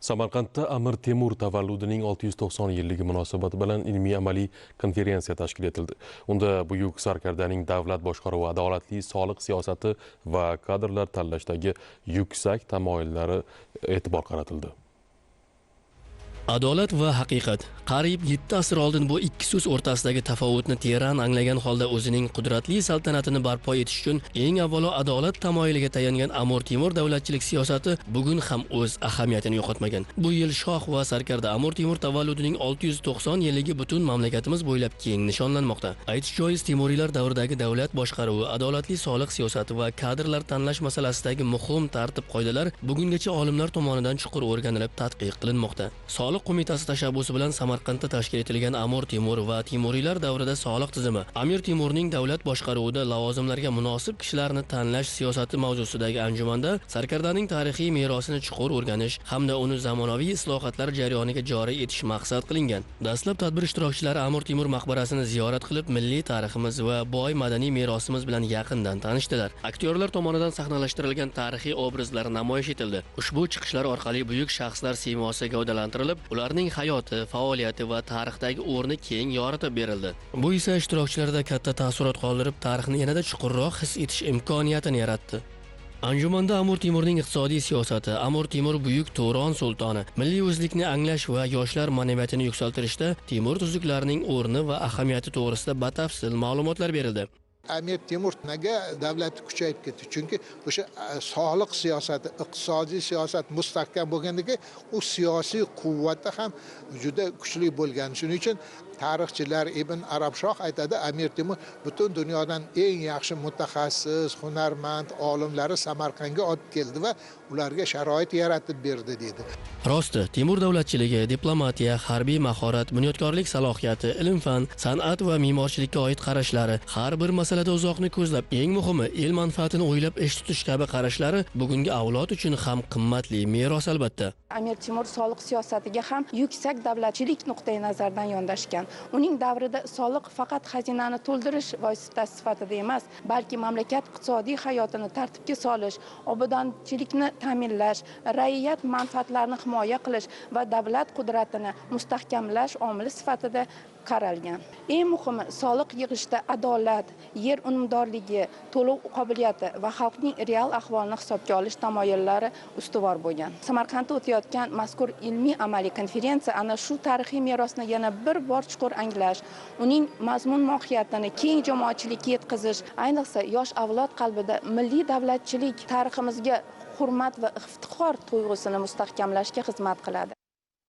Samarqandda Amir Temur tavalludining 690 yilligi munosabati bilan ilmiy-amaliy konferensiya tashkil etildi. Unda buyuk sarkardaning davlat boshqaruvi, adolatli soliq siyosati va kadrlar tanlashdagi yuksak tamoyillari e'tibor qaratildi. Adolat va haqiqat. Qariyb 7 asr oldin bu ikki so'z o'rtasidagi tafovutni teran anglagan holda o'zining qudratli saltanatini barpo etish uchun eng avvalo adolat tamoyiliga tayangan Amir Temur davlatchilik siyosati bugun ham o'z ahamiyatini yo'qotmagan. Bu yil shoh va sarkarda Amir Temur tavalludining 690 yilligi butun mamlakatimiz bo'ylab keng nishonlanmoqda. Aytish joiz, Temuriylar davridagi davlat boshqaruvi, adolatli soliq siyosati va kadrlar tanlash masalasidagi muhim tartib-qoidalar bugungacha olimlar tomonidan chuqur o'rganilib tadqiq qilinmoqda. Soliq qo'mitasi tashabbusi bilan Samarqandda tashkil etilgan Amir Temur va Temuriylar davrida soliq tizimi, Amir Temurning davlat boshqaruvida lavozimlarga munosib kishilarni tanlash siyosati mavzusidagi anjumanda sarkardaning tarixiy merosini chuqur o'rganish hamda uni zamonaviy islohotlar jarayoniga joriy etish maqsad qilingan. Dastlab tadbir ishtirokchilari Amir Temur maqbarasini ziyorat qilib, milliy tariximiz va boy madaniy merosimiz bilan yaqindan tanishdilar. Aktyorlar tomonidan sahnalashtirilgan tarixiy obrazlar namoyish etildi. Ushbu chiqishlar orqali buyuk shaxslar siymosi gavdalantirilib, ularning hayoti, faoliyati va tarixdagi o'rni keng yoritib berildi. Bu esa ishtirokchilarda katta taassurot qoldirib, tarixni yanada chuqurroq his etish imkoniyatini yaratdi. Anjumanda Amir Temurning iqtisodiy siyosati, Amir Temur buyuk Turon sultoni, milliy o'zlikni anglash va yoshlar ma'naviyatini yuksaltirishda Temur tuzuklarining o'rni va ahamiyati to'g'risida batafsil ma'lumotlar berildi. Amir Temur nega davlati kuchayib ketdi? Chunki o'sha soliq siyosati, iqtisodiy siyosat mustahkam bo'lganligi, u siyosiy quvvati ham juda kuchli bo'lgan. Shuning uchun tarixchilar Ibn Arabshoh aytadi, Amir Temur butun dunyodan eng yaxshi mutaxassis, hunarmand olimlari Samarqandga olib keldi va ularga sharoit yaratib berdi dedi. Rosti, Temur davlatchiligi, diplomatiya, harbiy mahorat, bunyodkorlik salohiyati, ilm-fan, san'at va me'morchilikka oid qarashlari, har bir masalada uzoqni ko'zlab, eng muhimi el manfaatini o'ylab ish tutish kabi qarashlari bugungi avlod uchun ham qimmatli meros albatta. Amir Temur soliq siyosatiga ham yuksak davlatchilik nuqtai nazaridan yondashgan. Uning davrida soliq faqat xazinani to'ldirish vositasi sifatida emas, balki mamlakat iqtisodiy hayotini tartibga solish, obodonchilikni ta'minlash, ra'iyat manfaatlarini himoya qilish va davlat qudratini mustahkamlash omili sifatida qaralgan. Eng muhimi, soliq yig'ishda adolat, yer unumdorligi, to'lov qobiliyati va xalqning real ahvolini hisobga olish tamoyillari ustuvor bo'lgan. Samarqandda o'tayotgan mazkur ilmiy-amaliy konferensiya ana shu tarixiy merosni yana bir bor chuqur anglash, uning mazmun mohiyatini keng jamoatchilikka yetkazish, ayniqsa yosh avlod qalbida milliy davlatchilik tariximizga hurmat va iftixor tuyg'usini mustahkamlashga xizmat qiladi.